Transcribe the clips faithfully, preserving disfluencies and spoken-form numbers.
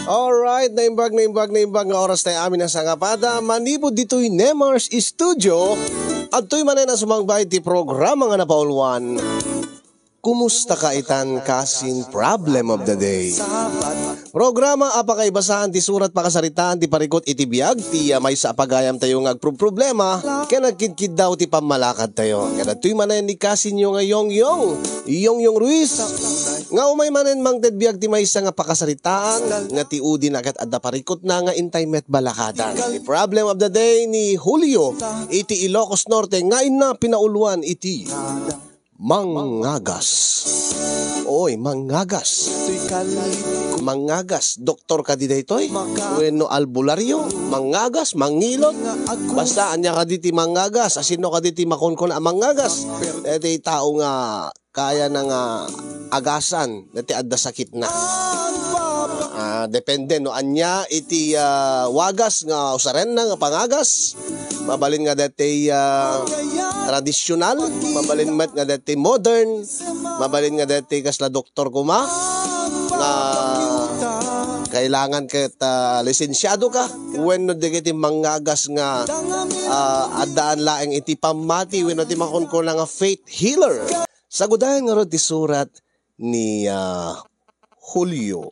Alright, naimbag, naimbag, naimbag nga oras tayo amin a sangapada. Manipud ditoy Nemar's Studio, adtoy manen a sumangbay ti programa nga napauluan. Kumusta ka itan kasin problem of the day? Programa a pakaibasaan ti surat pakasaritaan ti parikut iti biag ti, ah, maysa a pagayam tayo nga agproproblema ken agkidkiddaw ti pammalakad tayo. Ket adtoy manen ni kasinyo nga Yongyong, Yongyong Ruiz, nga umay manen mangted biag ti maysa nga pakasaritaan nga ti udi na ket adda parikutna nga intay met balakadan. Ti problem of the day ni Julio iti Ilocos Norte nga inna pinauluan iti mangagas. Oy, mangagas. Mangagas. Doktor kadi daytoy? Wenno albularyo? Mangagas, mangilot? Basta ania kadi ti mangagas? Asino kadi ti makunkuna a mangagas? Daytoy tao nga kayana nga agasan daytoy adda sakitna. Ah, depende no ania iti, ah, wagas nga usarenna nga pangagas. Mabalin nga daytoy, ah, tradisyonal, mabalin met nga daytoy modern, mabalin nga daytoy kasla doktor koma nga kailangan ket, ah, lisensiado ka wenno dagiti mangagas nga, ah, addaan laeng iti pammati wenno ti makunkuna nga faith healer. Sagudayan ngarud ti surat ni, ah, Julio.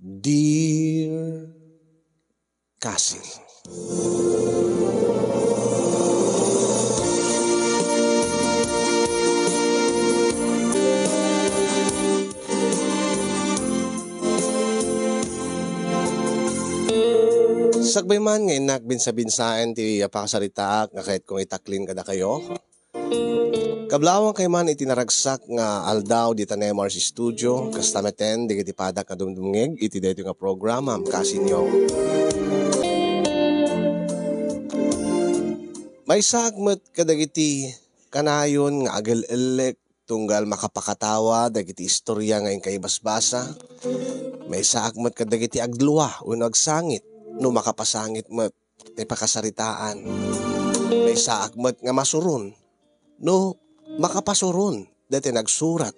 Dear Kasi. Sakbay man nga innak binsa-binsaen ti, ah, pakasaritaak nga kayatko nga itaklin kadakayo. Kablawang kay man iti naragsak nga aldaw dita Nemar's Studio, kasta meten dagiti padak nga dumdumngeg iti daytoy nga programam, kasinyo. Maysaak met kadagiti kanayon nga agel-ellek tunggal makapakatawa dagiti istorya nga inka ibasbasa. Maysaak met kadagiti aglua wenno agsangit, no makapasangit met ti pakasaritaan. Maysaak met nga masuron no makapasuron daytoy nagsurat.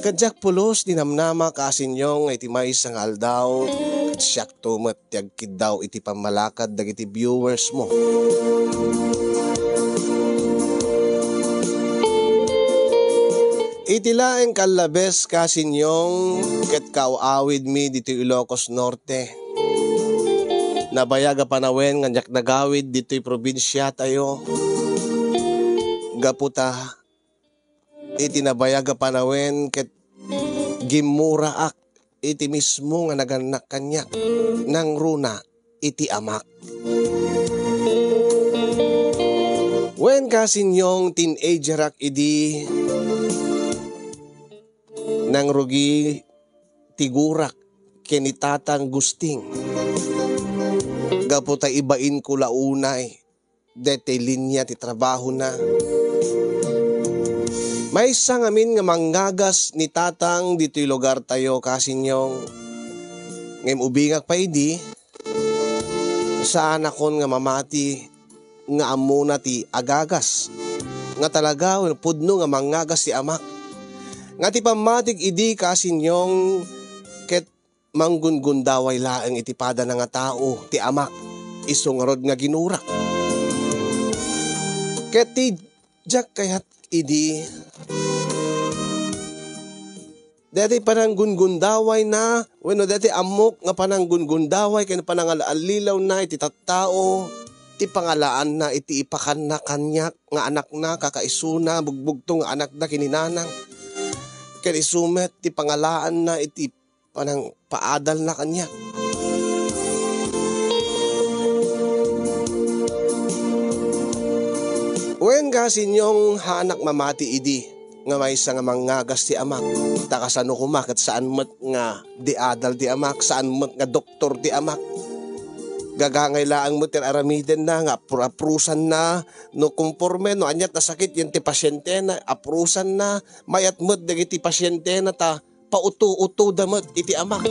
Ket diak pulos ti namnama, kasinyo, nga iti maysa nga aldaw, ket siakto met ti agkiddaw iti pammalakad dagiti viewers mo. Iti laeng kallabes, kasinyong, ket kaaw-awidmi ditoy Ilocos Norte. Nabayag a panawen nga diak nagawid ditoy probinsiatayo. Gapu ta, iti nabayag a panawen ket gimmuraak iti mismo nga nagannak kaniak, nangruna iti amak. Wen, kasinyong, teenagerak idi, nangrugi ti gurak ken ni Tatang Gusting. Gapu ta ibainko la unay daytoy linia ti trabahona. Maysa ngamin nga mangagas ni Tatang ditoy lugartayo, kasinyong. Ngem ubingak pay idi, saanakon nga mamati nga ammona ti agagas nga talaga wenno pudno nga mangagas ti amak. Nga ti pammatik idi, kasinyong, ket manggungundaway laeng iti padana nga tao ti amak, isu ngarud nga ginurak. Ket ti diak kayat idi, daytoy pananggungundawayna wenno daytoy ammok nga pananggungundaway ken panangal-allilawna iti tattao, ti pangalaanna iti ipakanna kaniak nga anakna, kakaisuna, bugbugto nga anakda ken ni nanang. Ken isu met ti pangalaanna iti panangpaadalna kaniak. Wen, kasinyong, haanak mamati idi nga maysa nga mangagas ti amak. Ta kasano koma ket saan met nga di adal ti amak, saan met nga doktor ti amak. Gagangay laeng met ti aramidenna nga apru-, aprusanna no konporme, no aniat a sakit yen ti pasientena, aprusanna, mayat met dagiti pasientena ta pauto-utoda met iti amak.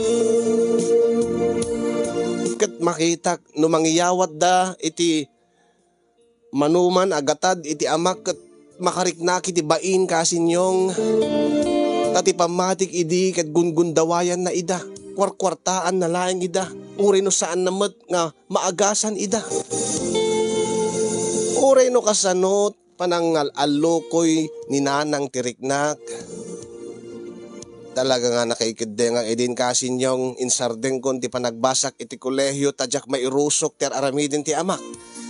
Ket makitak no mangiyawatda iti manoman a gatad iti amak ket makariknak iti bain, kasinyong. Ta ti pammatik idi ket gungundawayanna ida, kuarkuartaanna laeng ida, uray no saanna met nga maagasan ida. Uray no kasano panangal-allukoy ni nanang ti riknak. Talaga nga nakaikeddengak idin, kasinyong insardengkon ti panagbasak iti kolehio ta diak mairusok ti ar-aramiden ti amak.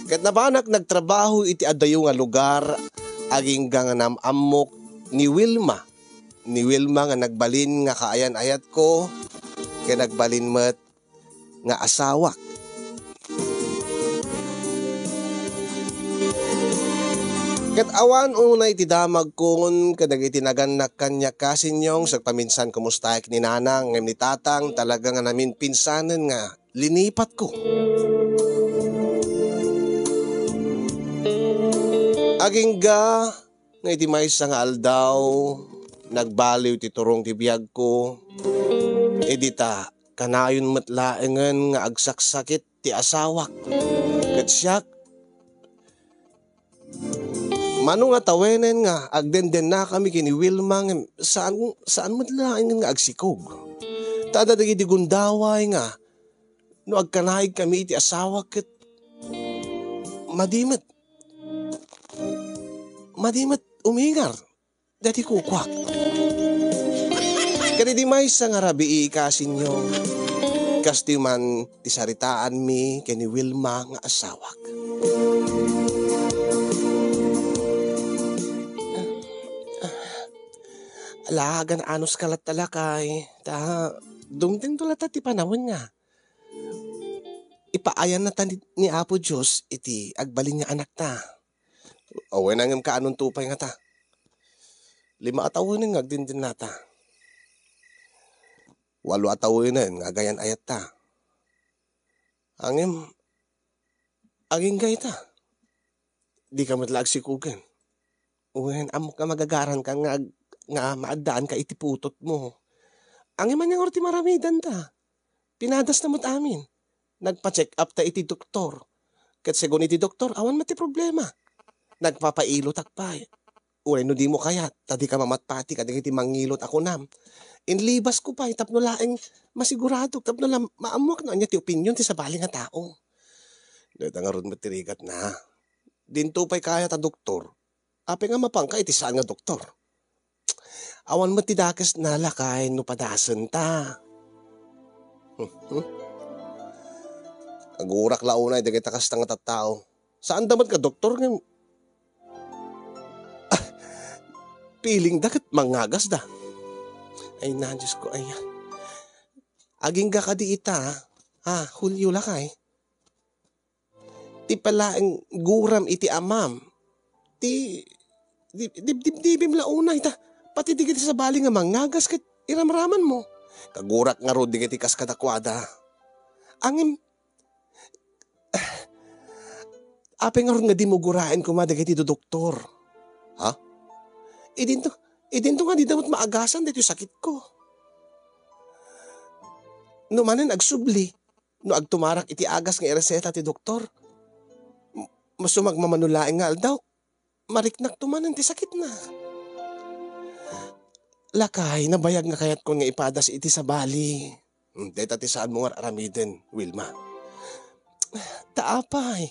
Ket napanak nagtrabaho iti adayo nga lugar, agingga nga nam-ammok ni Wilma. Ni Wilma nga nagbalin nga kaayan-ayatko, ken nagbalin met nga asawak. Ket awan unay ti damagkon kadagiti nagannak kaniak, kasinyong, sagpaminsan kumustaek ni nanang, ngem ni tatang talaga nga naminpinsanen nga linipatko. Agingga nga iti maysa nga aldaw, nagbaliw ti turong ti biagko. Idi ta, kanayon met laengen nga agsaksakit ti asawak. Ket siak, mano nga tawenen nga agdendennakami ken ni Wilma, ngem saan, saan met laengen nga agsikog. Ta adda dagiti gundaway nga no agkanaigkami iti asawak ket madi met, madi met umingar daydi kukuak. Ket idi maysa nga rabii, kasinyong, kastoy man ti saritaanmi ken ni Wilma nga asawak. Ala, agan-anos ka latta, lakay. Ta, dumtengto latta ti panawen nga ipaayanna ta ni, ni Apo Dios iti agbalin nga anakta. Awen, ngem kaanonto pay ngata? Lima a tawenen nga agdendennata. Walo a tawenen nga agayan-ayatta. Ngem, agingga ita. Dika met la agsikogen. Wen, ammok nga magagaranka nga ag-, nga maaddaanka iti putotmo. Ngem ania ngarud ti maramidanta? Pinadasna met amin. Nagpa-check up ta iti doktor. Ket segun iti doktor, awan met ti problema. Nagpapailotak pay. Uray no dimo kayat, ta dika mamatpati kadagiti mangilot a kunam. Inlibasko pay tapno laeng masiguradok, tapno la maammoak no ania ti opinion ti sabali nga tao. Dayta ngarud met ti rigatna. Dinto pay kayat a doktor. Apay nga mapanka iti saan nga doktor? Awan met ti dakesna, lakay, no padasenta. Agurak la unay dagita kasta nga tattao. Saanda met nga doktor ngem, ah, feelingda ket mangagasda. Ay na, Diosko, ay. Agingga kadi ita, ha, Julio, lakay. Ti palaeng guram iti amam. Ti, di, di, dibdibdibim la unay ta, pati dagiti sabali nga mangagas ket iramramanmo. Kagurak ngarud dagiti kas kadakuada. Ngem, apay ngarud nga dimo guraen koma dagiti dodoktor? Ha? Idinto, idinto nga dida met maagasan daytoy sakitko. No manen agsubli, no agtumarak iti agas nga ireseta ti doktor, m-, masumagmamano laeng nga aldaw, mariknakto manen ti sakitna. Lakay, nabayag nga kayatkon nga ipadas iti sabali. Hmm, dayta ti saanmo nga aramiden, Wilma. Ta apay,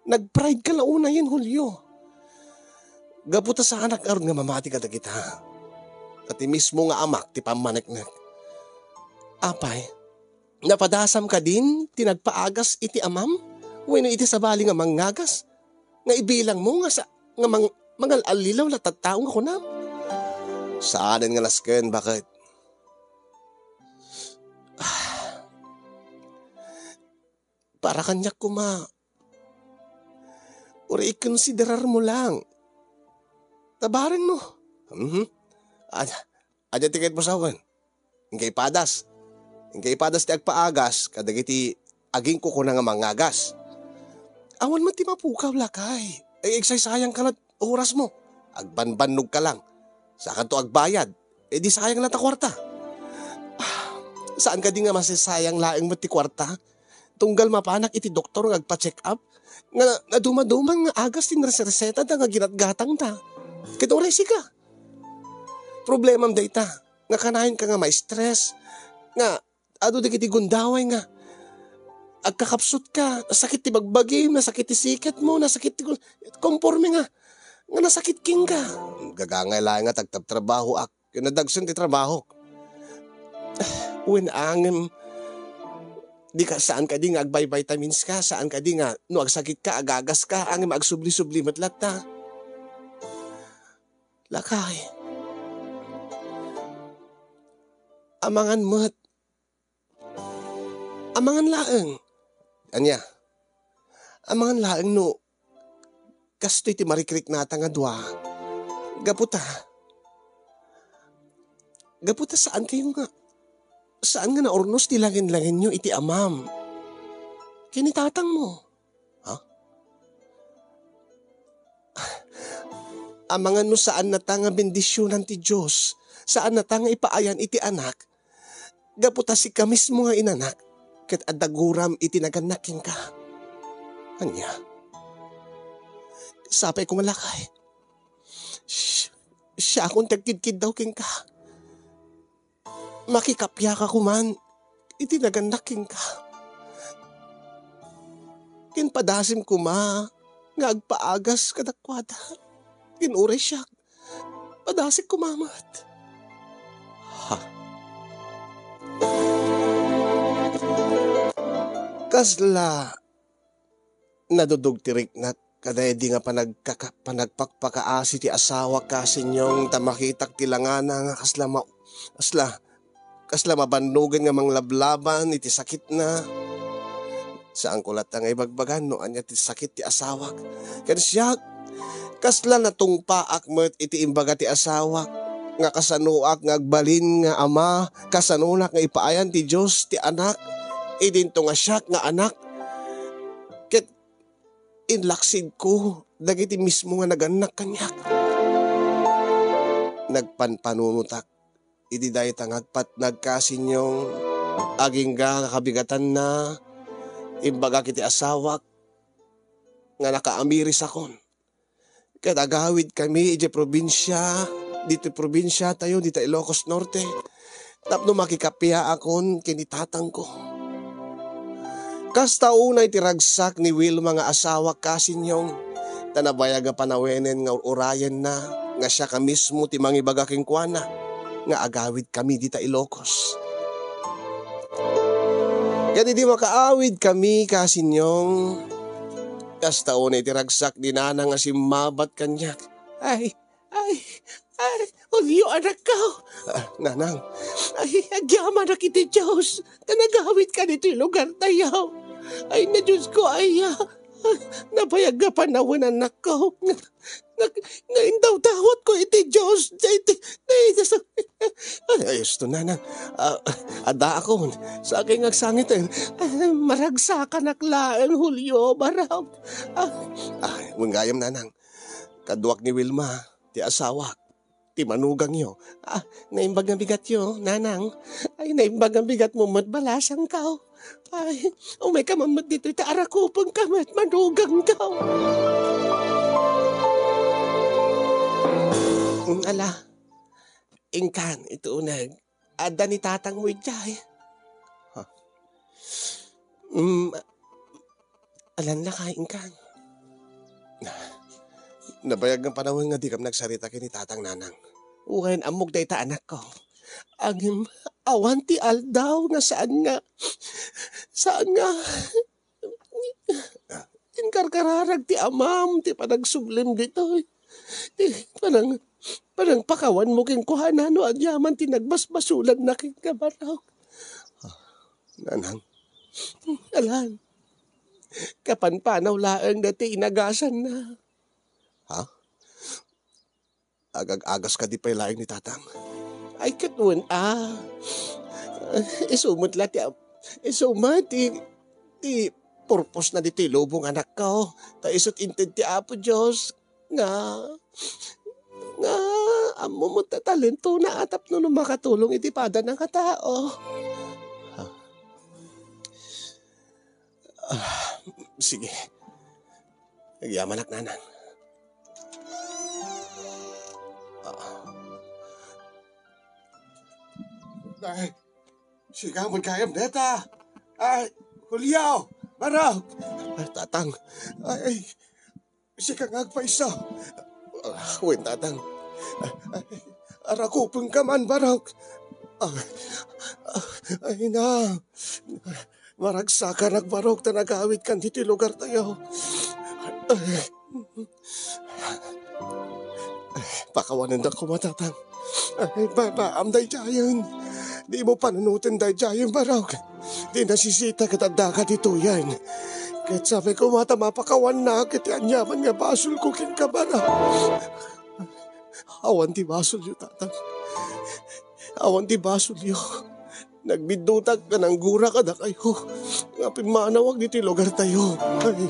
nag-pride ka la unayen, Julio. Gapu ta saanak ngarud nga mamati kadagita. Ta ti mismo nga amak ti pammaneknek. Apay, napadasam kadin ti nagpaagas iti amam wenno iti sabali nga mangagas nga ibilangmo nga sa-, nga mang-, mangal-allilaw la tattao nga kunam? Saanen nga nasken, baket? Para kaniak koma, uray ikonsiderarmo lang. Ta bareng no? Mhm. Ad-, adda ti ket mo sawen. Inka ipadas. Inka ipadas ti agpaagas kadagiti agingkukuna nga mangagas. Awan met ti mapukaw, lakay. Ay, agsaysayanka la't orasmo. Agbanbannog ka lang. Sakanto agbayad. Eh, di sayang la ta kuarta. Ah, saan kadi nga masasayang laeng met ti kuarta? Tunggal mapanak iti doktor nga agpa-check up, nga nadumaduman nga agas ti naresereseta da nga ginatgatang da. Ket uray sika, problemam dayta, nga kanayon ka nga ma-stress, nga adu dagiti gundaway nga agkakapsut ka, nasakit ti bagbagim, nasakit ti siket mo, nasakit ti gun-, konforme nga, nga nasakit kenka. Gagangay laeng nga tagtabtrabahoak, ken nadagsen ti trabahok. Wen angem, di ka, saan kadi nga agvitamin ka, saan kadi nga no agsakit ka, agagas ka, angem agsubli-subli met latta. Lakay. Amangan met. Amangan laeng. Ania? Amangan laeng no kastoy ti marikriknata nga dua. Gapu ta, gapu ta saan kayo nga, saan nga naurnos ti langin-langinyo iti amam ken ni tatangmo. Ha? Amangan no saan nata nga bendisionan ti Dios, saan nata nga ipaayan iti anak, gapu ta sika mismo nga inanak, ket adda guram iti nagannak kenka. Ania? Sapay koma lakay. Sh-, siakon ti agkidkiddaw kenka. Makikapiaka koman iti nagannak kenka. Ken padasim koma nga agpaagas kadakuada. Ken uray siak, padasik koma met. Ha? Kasla nadudog ti riknak kadaydi nga panagkaka-, panagpakpakaasi ti asawak, Kasinyong, ta makitak ti langana nga kasla ma-, kasla, kasla mabannogen nga manglablaban iti sakitna. Saanko latta nga ibagbagan no ania ti sakit ti asawak. Ken siak, kasla natungpaak met iti imbaga ti asawak nga kasanoak nga agbalin nga ama, kasanonak nga ipaayan ti Dios ti anak, idinto nga siak nga anak. Ket inlaksidko dagiti mismo nga nagannak kaniak. Nagpanpanunotak idi dayta nga agpatnag, Kasinyong, agingga nga kabigatanna, imbagak iti asawak nga nakaamirisakon. Ket agawidkami idiay probinsia, ditoy probinsiatayo, dita Ilocos Norte, tapno makikapiaakon ken ni tatangko. Kasta unay ti ragsak ni Wilma nga asawak, Kasinyong, ta nabayag a panawenen nga ur-urayenna nga siak a mismo ti mangibaga kenkuana nga agawidkami dita Ilocos. Ket idi makaawidkami, Kasinyong, kasta unay ti ragsak ni Nanang a simmabat kaniak. Ay, ay, ay, Julio, anakko. Ah, Nanang. Ay, agyamanak iti Dios ta nagawidka ditoy lugartayo. Ay, na Diosko, aya. Nabayag a panawen, anakko. Nga, nga, nga indawdawatko iti Dios, iti, iti, ay, ay, ayos to, Nanang. Ah, addaakon. Sakay nga agsangiten. Ah, maragsakanak laeng, Julio, barok. Ah, ah, wen gayam, Nanang. Kaduak ni Wilma, ti asawak, ti manugangyo. Ah, naimbag nga bigatyo, Nanang. Ay, naimbag nga bigatmo met, balasangko. Ay, umayka man met ditoy ta arakupenka met, manugangko. Mm, ala, inkan, iti uneg, adda ni tatangmo idiay. Ha? Mm, alan lakay, inkan. Nabayag nga panawen nga dikam nagsarita ken ni tatang, Nanang. Wen, ammok dayta, anakko. Ngem awan ti aldaw nga saan nga, saan nga inkarkararag ti amam ti panagsublim ditoy. Ti panang-, panangpakawanmo kenkuana no ania man ti nagbasbasolanna kenka, barok. Nanang. Alan. Kapanpanaw laeng dayta inagasanna. Ha? Agag-agas kadi pay laeng ni tatang? Ay, ket wen, ah. Isu met la ti ap-, isu met ti, ti purpose na ditoy lubong, anakko. Ta isut inted ti Apo Dios nga, nga ammo met ta talentona a tapno no makatulong iti padana nga tao. Ha? Ah, sige. Agyamanak, Nanang. Ah. Ay, sika met gayam deta. Ay, Julio, Barok. Ay, Tatang. Ay, sika nga agpayso. Ah, wen, Tatang. Ay, arakupenka man, Barok. Ah, ah, ay na. Maragsakanak, Barok, ta nagawidkan ditoy lugartayo. Pakawanendak koma, Tatang. Ay, babaam daydiayen. Dimo panunoten daydiayen, Barok. Ti nasisita ket addaka ditoyen. Ket sapay koma ta mapakawannak iti aniaman nga basolko kenka, Barok. Awan ti basolyo, Tatang. Awan ti basolyo. Nagbiddutak nga nanggura kadakayo nga pimmanawak ditoy lugartayo. Ay,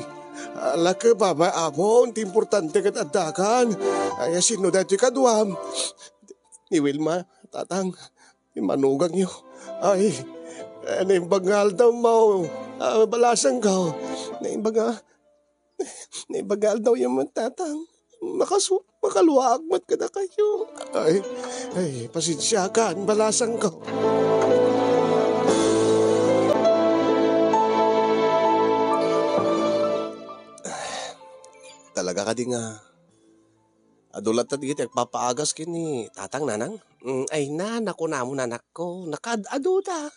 alak, babaam, ti importante ket addakan. Ay, sino daytoy kaduam? Ni Wilma, Tatang, immanugangyo. Ay, eh, naimbag nga aldaw, Maw. Ah, balasangko. Naimbag nga Naimbag nga aldawyo man, Tatang. Makasu-, makaluaak met kadakayo. Ay, ay, pasensiakan, balasangko. Talaga kadi nga adu latta dagiti agpapaagas ken ni Tatang, Nanang? Mm, ay na, nakunam, anakko, nakaad-aduda.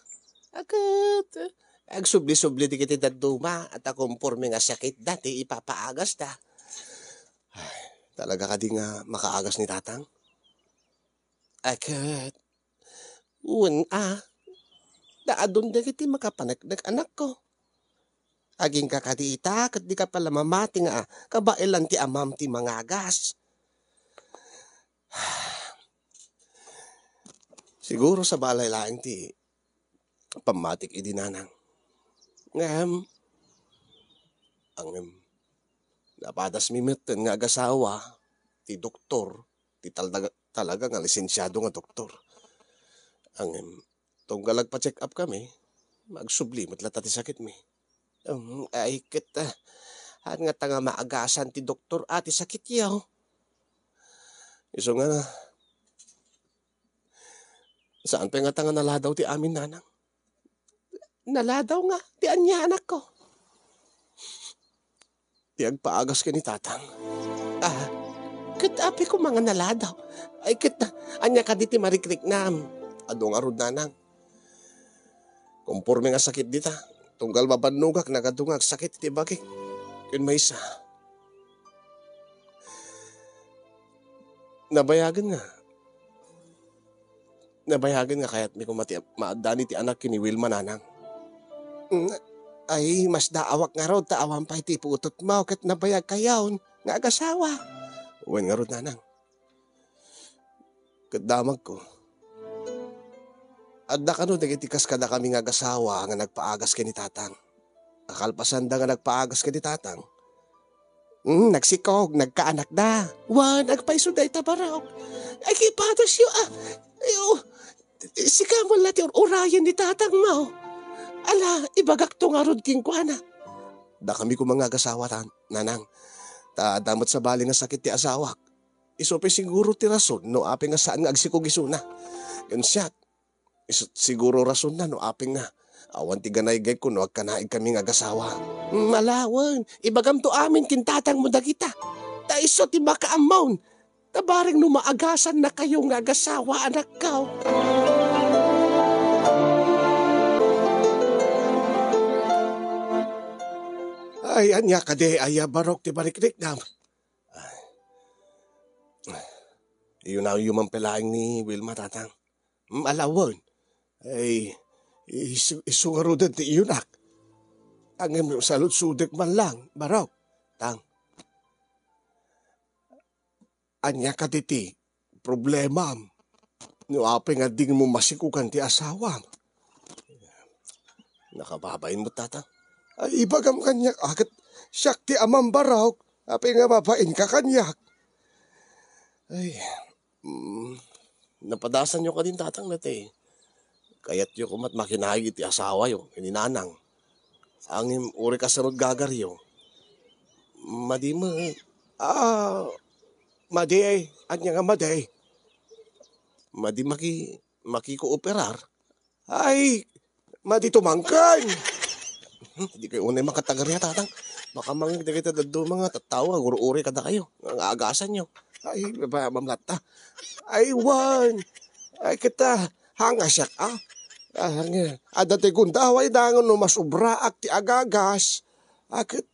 Ket agsubli-subli dagiti dadduma, ta komporme nga sakitda ti ipapaagasda. Ay, talaga kadi nga makaagas ni Tatang? Ay, ket, wen a, ta adun dagiti makapaneknek, anakko. Agingga kadi ita, ket dika pay la mamati nga kabaelan ti amam ti mangagas. Siguro sabali laeng ti pammatik idi, Nanang. Ngem, ngem, napadasmi metten nga agasawa ti doktor, ti talaga, talaga nga lisensiado nga doktor. Ngem, tunggal agpa-check up kami, agsubli met latta ti sakitmi. Um, ay, ket, ah, haan ngata nga maagasan ti doktor a ti sakityo. Isu nga, saan pay ngata nga naladaw ti amin, Nanang? Naladaw nga ti ania, anakko? Ti agpaagas ken ni Tatang. Ah, ket apay koma nga naladaw? Ay, ket ania kadi ti marikriknam? Adu ngarud, Nanang. Komporme nga sakit dita. Tunggal mabannogak, nagadu nga agsakit iti bagik. Ken maysa, nabayagen nga, nabayagen nga kayatmi koma ti maaddaan iti anak ken ni Wilma, Nanang. Mm, ay, masdaawak ngarud ta awan pay ti putotmo ket nabayagkayon nga agasawa. Wen ngarud, Nanang. Ket damagko, adda kano dagiti kas kadakami nga agasawa nga nagpaagas ken ni Tatang. Akalpasanda nga nagpaagas ken ni Tatang, mm, nagsikog, nagkaanakda. Wen, agpayso dayta, Barok. Ay, kipadasyo, ah. Ay, oh. Sika met la ti ur-urayen ni Tatangmo. Ala, ibagakto ngarud kenkuana. Dakami koma nga agasawa, tan-, Nanang. Ta adda met sabali nga sakit ti asawak. Isu pay siguro ti rason no apay nga saan nga agsikog isuna. Ken siak, isu siguro rasonna no apay nga awan ti ganaygayko no agkanaigkami nga agasawa. Mm, ala wen, ibagamto amin ken tatangmo dagita. Ta isu ti makaammon. Ta bareng no maagasan nakayo nga agasawa, anakko. Ay, ania kadi, aya, Barok, ti marikriknam? Ay. Iyunakyo man pay laeng ni Wilma, Tatang. Mm, ala wen. Ay, isu, isu ngaruden ti iyunak. Ngem saludsodek man lang, Barok. Tang. Ania kadi ti problemam? No apay nga dimo masikogan ti asawam? Nakababain met, Tatang. Ay, ibagam kaniak, a, ket siak ti amam, Barok. Apay nga babainka kaniak? Ay, mm, napadasanyo kadin, Tatang, daytoy. Kayatyo koma't makinaig iti asawayo, ken ni Nanang. Ngem uray kasano ti gagaryo, madi met. Ah, madi, ania nga madi? Madi maki-, makikooperar? Ay, madi tumangken. Hmm, di kayo unay makatagariya, Tatang. Baka mangeg dagiti dadduma nga tattao nga agur-uri kadakayo, nga agasanyo. Ay, ba-, mamlatta. Ay, wen. Ay, kita, hanga siak, ah. Ah, nga, adda ti gundaway dangan no masubraak ti agagas. Ah, ket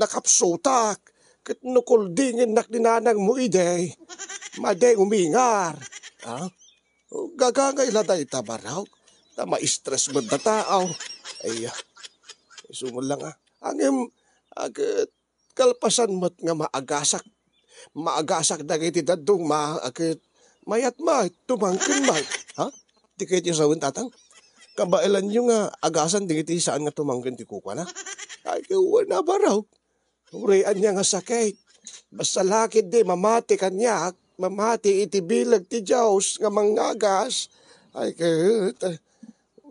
nakapsutak. Ket no kuldingennak ni nanangmo idi, madi umingar. Ah? Gagangay la dayta, Barok. Ta ma-stress met da tao. Ay, ah, isu met lang, ah. Ngem, aget, kalpasan met nga maagasak, maagasak dagiti dadduma, aget, mayat met, tumangken met. Ha? Di kayo ti sawen, Tatang? Kabaelanyo nga agasan dagiti saan nga tumangken ti kukuana? Ay, kawan na, Barok. Uray ania nga sakit. Basta la ketdi mamati kaniak, mamati iti bileg ti Dios nga mangagas. Ay, ket,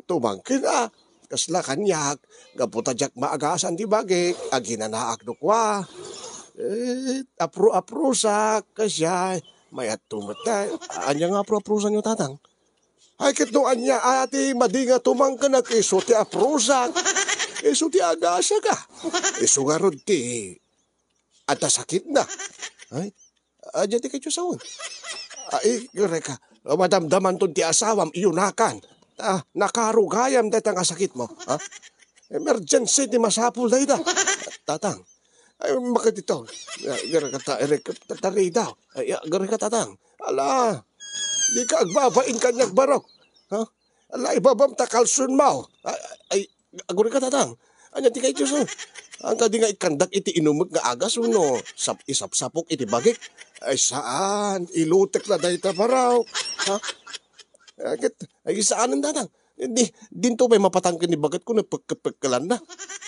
tumangken a. Kasla kaniak, gapu ta diak maagasan ti bagik, aginanaak no kua. Eh, apro-aprosak, kasdiay, mayat tumot na. Ania nga apro-aprosanyo, Tatang? Ay, ket no ania, a, ti madi nga tumangken a isu ti aprusak, isu ti agasak, a. Isu ngarud ti adda sakitna. Ay, adda ti ketyo sawen. Ay, Greka, madamdamanton ti asawam, iyunakan. Ah, nakarugayam dayta nga sakitmo, ha? Emergency ti masapul dayta. Tatang, ay, makadito. Ay, Greka, ta-, Greka, ta-, taridaw. Ay, Greka, Tatang. Ala, di ka agbabain kaniak, Barok. Ha? Ala, ibabam ta kalsonmo. Ay, ay, aguri ka, Tatang. Ania ti kayatyo, sir? Ang kadi nga ikkandak iti inumek nga agas, no? Sap-, isapsapok iti bagik. Ay, saan? Ilutek la dayta, Barok. Ha? Ay, ket, ay, saanen, Tatang. Di, dinto pay mapatangken ni baket ko, napekkepekelan na.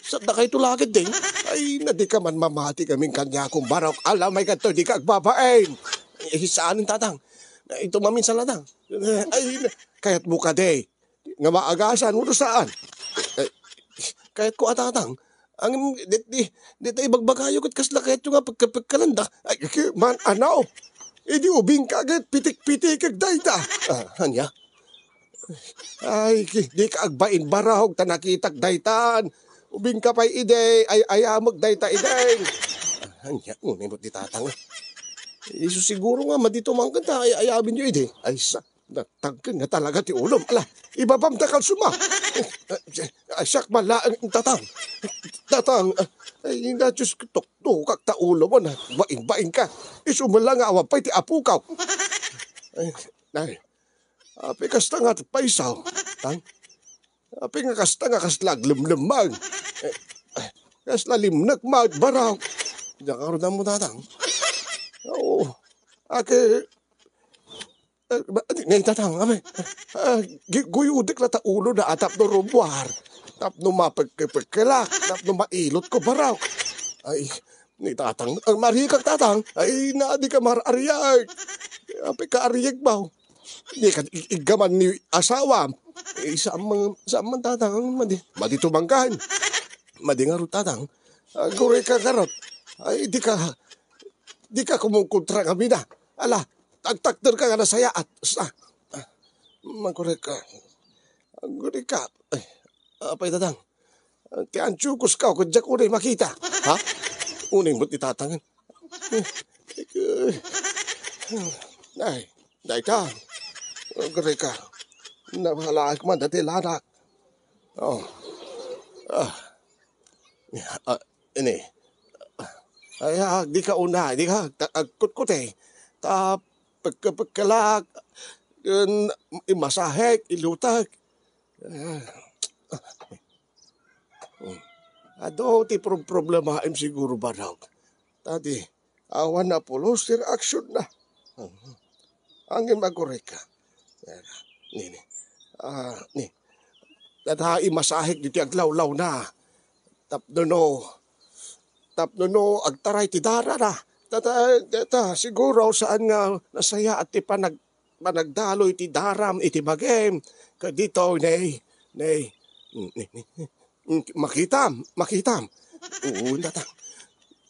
Sa dakay to lagid, ding. Ay, na di ka man mamati kami kaniakon, Barok. Alamay ka to, di ka agbabain. Eh, saanen, Tatang? Ito maminsan, Tatang. Ay, kayat mo ka, de. Nga maagasan mo, saan? Eh, kayat ko, a, Tatang. Ang, di, di, di ta ibagbagayo ket kasla kayatyo nga pagkapagkalanda. Ay, ki-, man, ano? Idi ubing ka agad, pitik-pitikag dayta. Ah, anya? Ay, ki-, di ka agbain, Barok, ta nakitak daytan. Ubing ka pay idi, ay, ayamag dayta idi. Ah, anya, ngunit di Tatang. Isu siguro nga, madito man kanta, ay, ayamin nyo idi. Ay, sa, natagken nga talaga ti ulom. Ala, ibabam ta kalsuma. Ay, siak malaeng, Tatang. Tatang, ay, na, Diyos ko, tuktukak ta ulo mo, na, baing-baing ka. Isu mo lang nga awan pay ti apukaw. Ay, ay, Apay kasta nga paisaw, Tang? Apay nga kasta nga kasla aglemlemmang? Eh, eh, kasla limnek, Barok. Diak ngarud ammo, Tatang. Oo. Ake, eh, ba, ni, Tatang, apay, ah, gi-, guyudik la ta ulo na tapno rummuar. Tapno mapekkepekelak, tapno mailot ko, Barok. Ay, ni Tatang, ang marikak, Tatang. Ay, na, di ka mar-ariag. Apay ka ariag, baw. Di ka ig-, iggaman ni asawam. Eh, saan man, saan man, Tatang, ang madi, madi tumangkan. Madi ngarud, Tatang. Aguray ka ngarud. Ay, di ka, di ka kumukontra kami na. Ala, tagtakder ka nga nasayaat. Sa, ah, maguray ka. Aguray ka. Ay, apay, Tatang. Ti antiokos ka, kadiak unay makita. Ha? Unay met ni Tatang. Ay, dayta. Agreka. Napalaek man dati lanak. Oh. Ah. Ah, ini. Ay, ah, di ka una, di ka, ta-, agkutkuti. Ta, pagka-, pagkalak, yun, imasahek, ilutak. Ah. Adu ti prob-, problemaem siguro, Barok. Tadi, awan na pulos ti reaksion na. Angin magurek ka. Ni, ni. Ah, ni. Data imasahek diti aglawlaw na. Tapno no, tapno no, agtaray ti dara na. Data, data, siguro saan nga nasayaat ti panag-, panagdaloy ti daram iti bagim. Kadito, ne, ne, ne, ne, makitam, makitam. Uu, Tatang.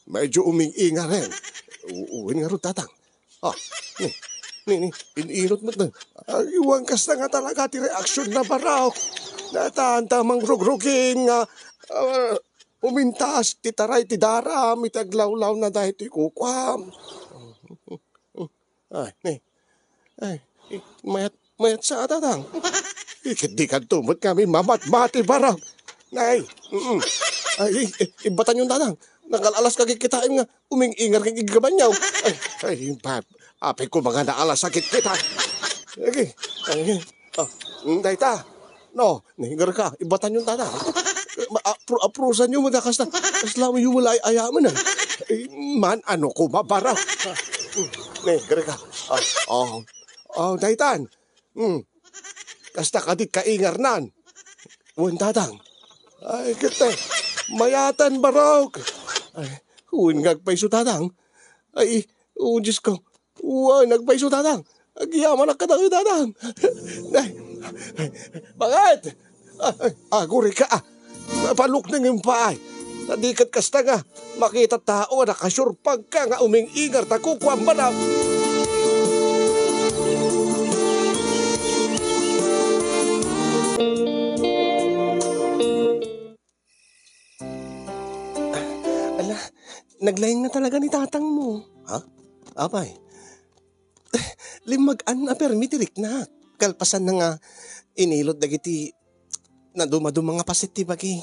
Medyo uming-ingaren. Uu, ngarud, Tatang. Ah, ne. Ni, ni, in-inot met na. Ay, wen kasta nga talaga ti reaksyon na, Barok. Natan ta mangrugrugin nga, ah, umintas ti taray ti daram iti aglawlaw na daytoy kukuam. Ay, ni. Ay, i-, mayat, mayat sa, Tatang. Iket di kadto met kami mamatmati, Barok. Nay, mm. Ay, i-, i-, ibatanyon, Tatang. Nangalalas ka kitaem nga uming-ingar nga iggabanyaw. Ay, ay, pa-, apay ko mga naalas a kitkita. Sige. Ay, oh, mm, dayta. No, nahingar ka. Ibatanyon, Tatang. Ma-, apro-, aprosanyo mo da kasta. Kasla mo yung wala ay ayaman, eh. Ay, man, ano ko, mabara. Ne, gari ka. Oh, oh, oh, daytan. Hmm. Kasta ka di kaingarnan. Wen, Tatang. Ay, kete. Mayatan, Barok. Ay, wen nga agpayso, Tatang. Ay, oh, Diyos ko. Wen, agpayso, Tatang. Agyamanak kadagitoy, Tatang. Ay, bakit? Ah, ah, aguri ka, ah. Palukneng yung paay. Nadikat kasta nga. Makita tao a nakasurpag ka nga uming-ingar ta kukuam manam. Ala, naglaing nga talaga ni tatang mo. Ha? Apay? Limmag-an a permi ti riknak. Kalpasan na nga inilot dagiti nadumaduma nga paset ti bagi.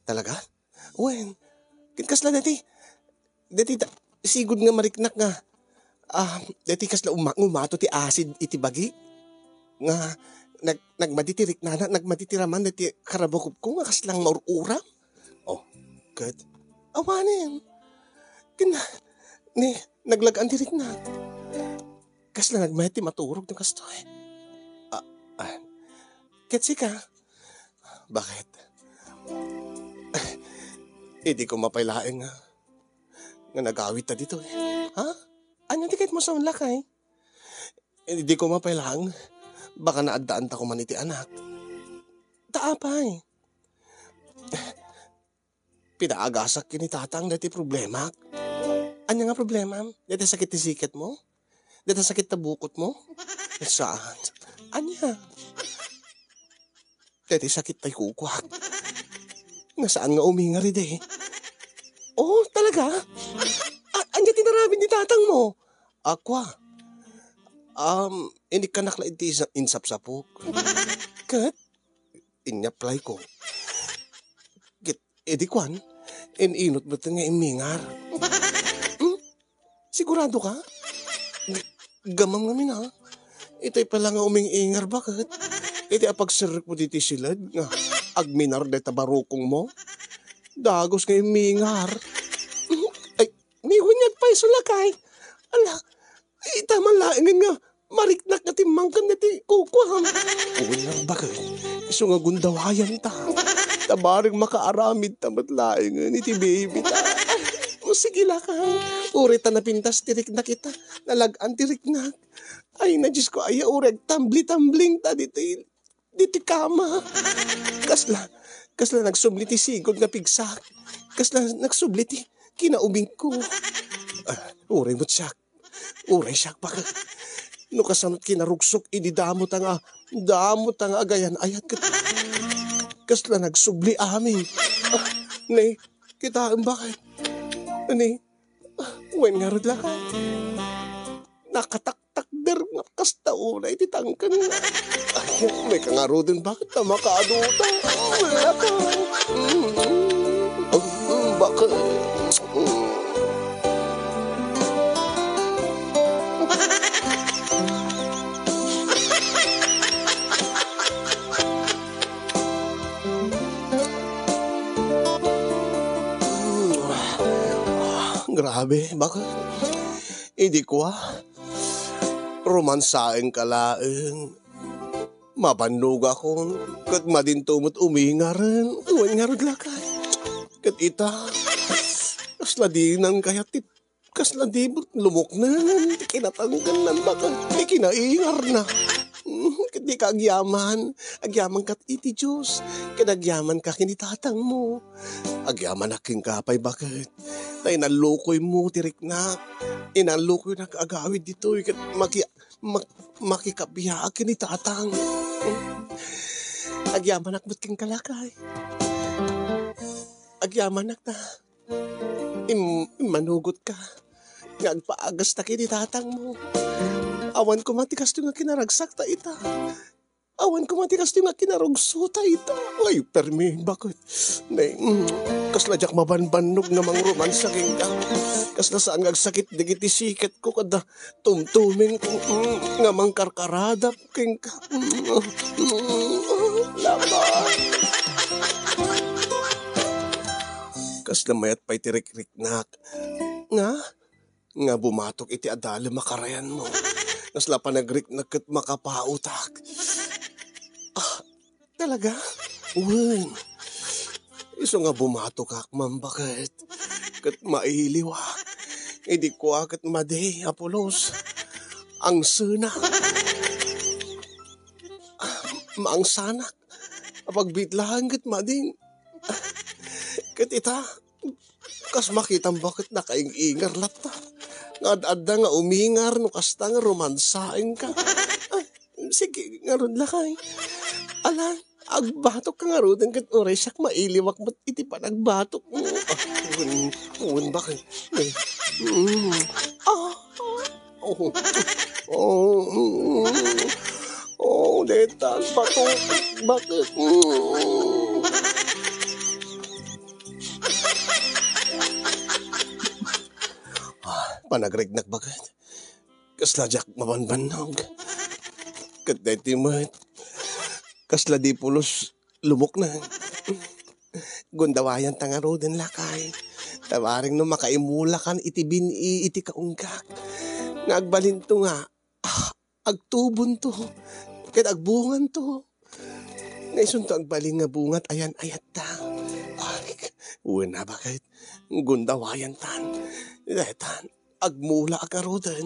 Talaga? Wen, ket kasla dati, dati ta-, sigud nga mariknak nga, ah, dati kasla uma-, umato ti asid iti bagi. Nga nag-, nagmadi ti riknana, nagmadi ti raman dati karabukobko nga kaslang maur-uram. Oh, ket awanen. Ken, ni, naglag-an ti riknak. Kasla nagmayat ti maturog no kastoy. Ah, ah. Ket sika? Bakit? Idi ko mapay laeng nga, nga nagawid ta ditoy. Ha? Anya ti ket mo sa unlakay? Idi ko mapay laeng, baka naaddaanta ko man iti anak. Ta apay? Pinaagasak ken ni tatang daytoy problemak. Ania nga problemam? Daytoy sakit ti siketmo? Daytoy sakit ta bukotmo? Saan? Ania? Daytoy sakit tay kukuak. Nga saan nga umingar idi? Oh, talaga? A-, ania ti naramid ni tatang mo? Akua. Um, inikkanak la iti isa-, insapsapok. Ket? Inyaplayko. Ket, idi kuan, in-inot met nga immingar. Hmm? Sigurado ka? G-, gamam ngamin, ha? Itay pala nga uming-ingar, baket? Iti apagserrek mo diti siled nga agminar deta barukong mo? Dagos nga immingar. Hmm? Ay, ni Juan nga agpayso lakay. Ala, ita man laengen nga mariknak nga timmangken daytoy kukuam. Uy, nang baket, isu nga gundawayanta. Ta bareng makaaramidta met laengen iti babyta. O, sige lakay. Uray ta napintas ti riknak ita. Nalag-an ti riknak. Ay, na Diyos ko, aya, uray agtambli-tamblingta ditoy ditoy kama. Kasla, kasla nagsubli ti sigud nga pigsak. Kasla nagsubli ti kinaubingko. Ah, uray met siak. Uray siak, baket. No kasano't kinarugsok idi damo ta nga, damo ta nga agayan-ayat ket kasla nagsubli amin. Ah, ne, kitaem, baket. Ne, wen ngarud lakay. Nakataktakder nga kasta unay ti tangken. Ay, may kangaruden, baket ta makaadu ta? Lakay. Mm, mm, baket. Mm. Grabe, baket. Idi kua, romansaenka laeng. Mabannogakon, ket madinto met umingaren. Wen ngarud lakay. Ket ita, kasla dinan kayat ti Kasla di met lumuknen ti kinatangkennan, baket, ti kinaingarna. Mm, ket dika agyaman. Agyamanka iti Dios, ket agyamanka ken ni tatangmo. Agyamanak kenka pay, baket. Ta inallukoymo ti riknak. Inallukoynak agawid ditoy, ket maki-, mak-, makikabiaak ken ni Tatang. Agyamanak met kenka, lakay. Agyamanak ta im-, immanugotka nga agpaagasta ken ni Tatangmo. Awan koma ti kastoy nga kinaragsakta ita. Awan koma ti kastoy nga kinarugsuta ita. Ay, permi, baket. Ne, mm, kasla diak mabanbannog nga mangromansa kenka. Kasla saan nga agsakit dagiti siketko kada tumtumeng, mm, nga mangkarkaradap kenka. Mm, mm, laba. Kasla mayat pay ti rikriknak. Nga? Nga bumatok iti adalem a karayanmo. Kasla panagriknak ket makapaotak. Ah, talaga? Wen. Isu nga bumatokak, Ma'am, baket. Ket mailiwak. Idi kua ket madi a pulos. Ang sena. Ah, maangsanak. Apagbitlaan ket madin. Ket ita, kas makitam baket nakaing-ingar latta. Nga ad-adda nga umingar no kasta nga romansaenka. Ah, sige, ngarud lakay. Alan, agbatok ka ngaruden ket uray siak mailiwak met iti panagbatok. Ah, wen, wen baket. Eh, mm. Ah. Oh. Oh, mm. Oh, detan, bato, baket. Mm. Ah, panagriknak baket. Kasla diak mabanbannog. Ket daytoy met. Kasla di pulos lumukneng. Gundawayanta ngaruden, lakay. Ta bareng no makaimulakan iti bin-i iti kaunggak. Nga agbalinto nga, ah, agtubonto. Ket agbunganto. Nga isunto agbalin nga bungat ayan-ayatta. Ay, wen a baket. Gundawayantan. Detan, agmula a ngaruden.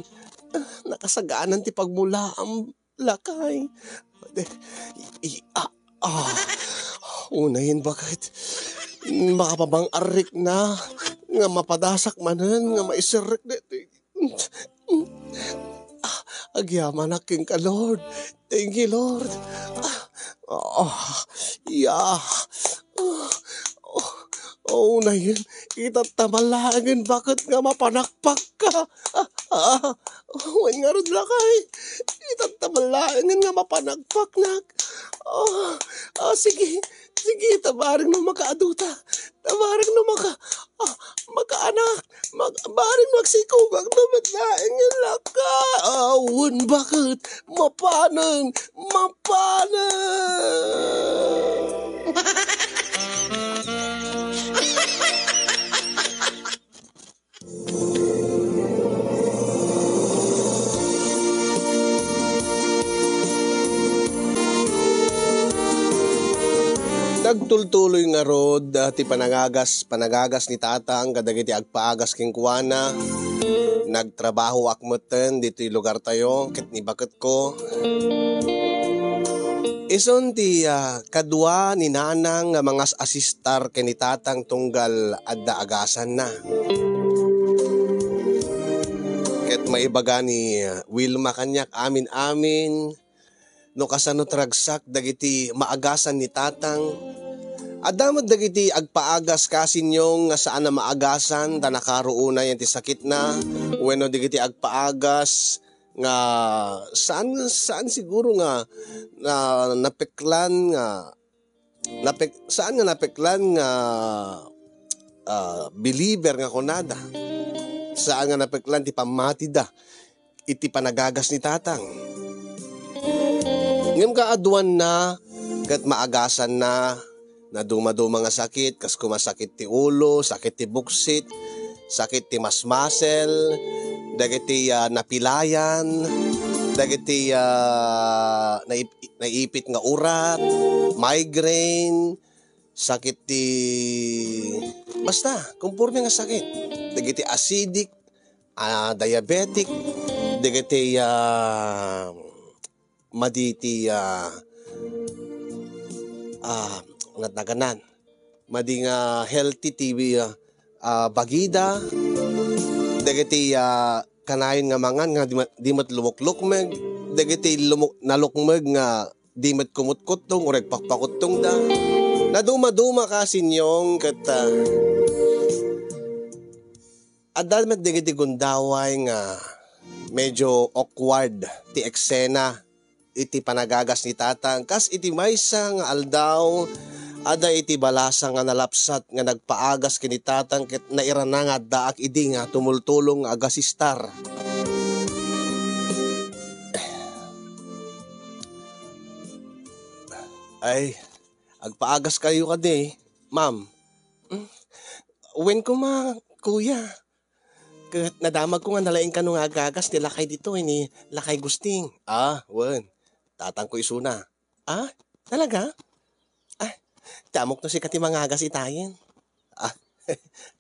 Ah, nakasaganan ti pagmulaam. Lakay. I, i, ah, ah. Unayen baket. Makapamang-arrik na nga mapadasak manen nga maiserrek deti. Ah, agyamanak kenka, Lord. Thank you, Lord. Ah, ah, yeah. Ah, oh, oh, unayen. Itatta laengen baket nga mapanakpakka. Ah, ah, wen ngarud lakay. Itatta laengen nga mapanakpaknak. Ah, ah, sige. Sige, ta bareng no makaaduta. Ta bareng no maka-, ah, makaanak. Mag-, bareng no agsikogak no met laengen lakay. Ah, wen baket. Mapanen. Mapanen. Nagtultuloy ngarud, ah, ti panangagas, panangagas ni Tatang kadagiti agpaagas kenkuana. Nagtrabahoak metten ditoy lugartayo ket ni baketko. Isun ti, ah, kadua ni Nanang nga mangas-asistar ken ni Tatang tunggal adda agasanna. Ket maibaga ni Wilma kaniak amin-amin no kasano ti ragsak dagiti maagasan ni Tatang. Adda met dagiti agpaagas kasinyo nga saan a maagasan ta nakaruonayan ti sakitna, wenno dagiti agpaagas nga saan, saan siguro nga na, napeklan nga napek-, saan nga napeklan nga, ah, believer nga kunada. Saan nga napeklan ti pammatida iti panagagas ni Tatang. Ngem kaaduanna ket maagasanna, naduma-duma nga sakit, kas kuma sakit ti ulo, sakit ti buksit, sakit ti masmasel, dagiti, ah, napilayan, dagiti, ah, naip-, naipit nga urat, migraine, sakit ti, basta, konporme nga sakit. Dagiti acidic, ah, diabetic, dagiti, ah, madi ti, ah, ah, natnaganan. Madi nga healthy ti, ah, ah, bagida. Dagiti, ah, kanayon nga mangan nga di met, di met lumuklukmeg, dagiti lumu-, nalukmeg nga di met kumutkuttong o nagpakpakuttongda. Nadumaduma ka, Sinyong, ket, ah, adda met dagiti gundaway nga medyo awkward ti eksena iti panagagas ni Tatang. Kas iti maysa nga aldaw, adda iti balasang nga nalapsat nga nagpaagas ken ni Tatang ket nairana nga addaak idi nga tumultulong nga agasistar. Ay, agpaagas kayo kadi, ma'am. Mm, wen koma, kuya. Ket nadamagko nga nalaing kano nga agagas ti lakay ditoy ni Lakay Gusting. Ah, wen. Tatangko isuna. Ah, talaga? Ah, ti ammok no sika ti mangagas itayen. Ah,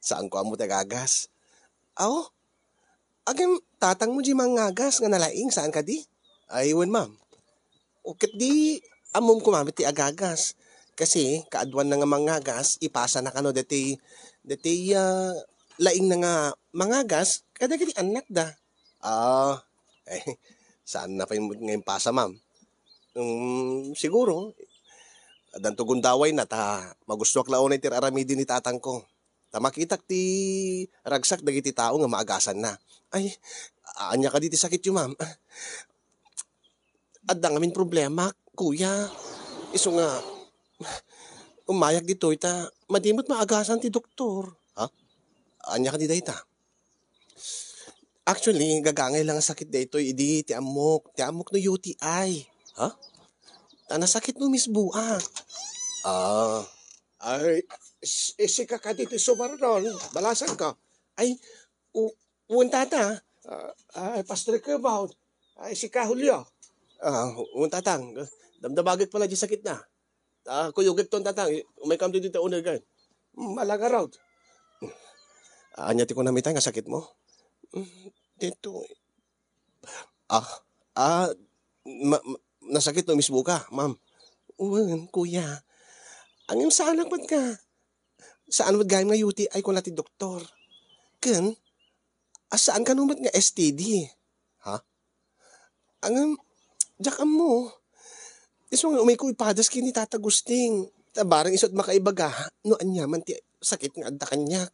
saanko ammo ti agagas. Aw, agem tatangmo di mangagas nga nalaing, saan kadi? Ay, wen, ma'am. O, ket di ammom koma met ti agagas. Kasi, kaaduanna nga mangagas, ipasana kano dati, dati, ah, laingna nga mangagas kadagiti annakda. Ah, eh, saanna pay nga impasa, ma'am? Mm, siguro, addanto gundawayna ta magustoak la unay ti aramiden ni tatangko. Ta makitak ti ragsak dagiti tao nga maagasanna. Ay, ania kadi ti sakityo, ma'am? Adda ngamin problema, kuya. Isu nga, umayak ditoy ta madi met maagasan ti doktor. Ha? Ania kadi dayta? Actually, gagangay lang nga sakit daytoy idi ti ammok. Ti ammok no U T I. Ha? Ta nasakit no misbuak. Ah. Ay, is-, isika kadi ti sumarnon, balasangko. Ay, u-, wen, tata. Ah, ay, Pastor Kebao. Ay, isika, Julio. Ah, wen, tatang. Damdamagek pala di sakitna. Ah, kuyogek ton, tatang. Umaykam ditoy ta unegan. Malangarod. Ania ti kunam itay nga sakitmo? Mm, dito. Ah, ah, ma-, ma-, nasakit no misbuka, ma'am? Wen, kuya. Ngem saanak met nga, saan met gayam nga U T I kuna ti doktor. Ken, a, saan kano met nga S T D? Ha? Ngem, diak ammo. Isu nga umayko ipadas ken ni Tata Gusting. Ta bareng isu ti makaibaga no aniaman ti sakit nga adda kaniak.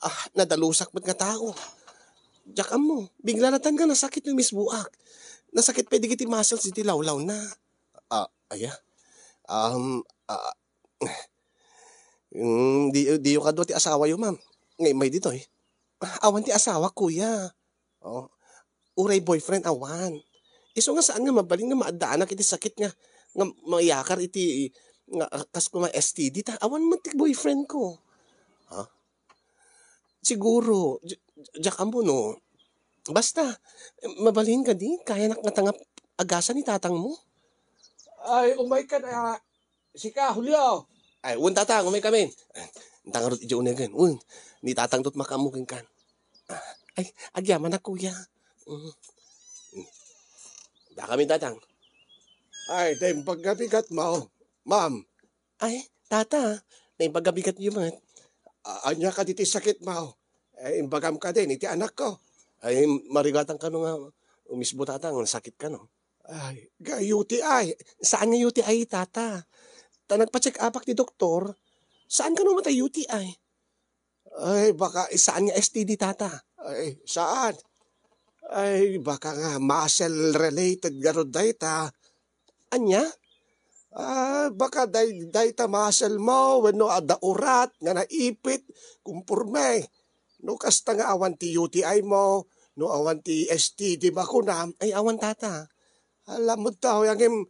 Ah, nadalusak met nga tao. Diak ammo. Bigla latta nga nasakit no misbuak. Nasakit pay dagiti muscles iti lawlawna. Ah, aya? Um, ah, mm, di, diyo kadua ti asawayo, ma'am. Nga immay ditoy. Ah, awan ti asawa, kuya. Oh, uray boyfriend, awan. Isu nga saan nga mabalin nga maaddaanak iti sakit nga, nga mayakar iti, nga, ah, kas kuma S T D ta. Awan met ti boyfriend ko. Ha? Siguro, di-, diak ammo no. Basta, mabalin kadi, kayanak nga tangap agasan ni tatangmo. Ay, umayka na, Sika, Julio. Ay, wen, tatang, umaykamin. Inta ngarud idiay unegan. Wen, ni tatang dut makaammo kenkan. Ah, ay, agyamanak, kuya. Mm. Dakamin, tatang. Ay, dayta paggabigatmo, ma'am. Ay, tata, dayta paggabigatyo met. A-, ania kadi ti sakitmo? Eh, imbagam kadin iti anakko. Ay, marigatan kano nga umisbo, tatang, sakit kano. Ay, ga-, U T I. Saan nga U T I, tata? Ta nagpa-check upak ti doktor, saan kano met a U T I? Ay, baka saan nga S T D, tata? Ay, saan? Ay, baka nga muscle related garud dayta. Ania? Ah, baka day-, dayta muscle mo, wenno adda urat nga naipit, kumporme. No kasta nga awan ti U T I mo, no awan ti S T D mo kunam, ay awan, tata. Alam mo tao, ngem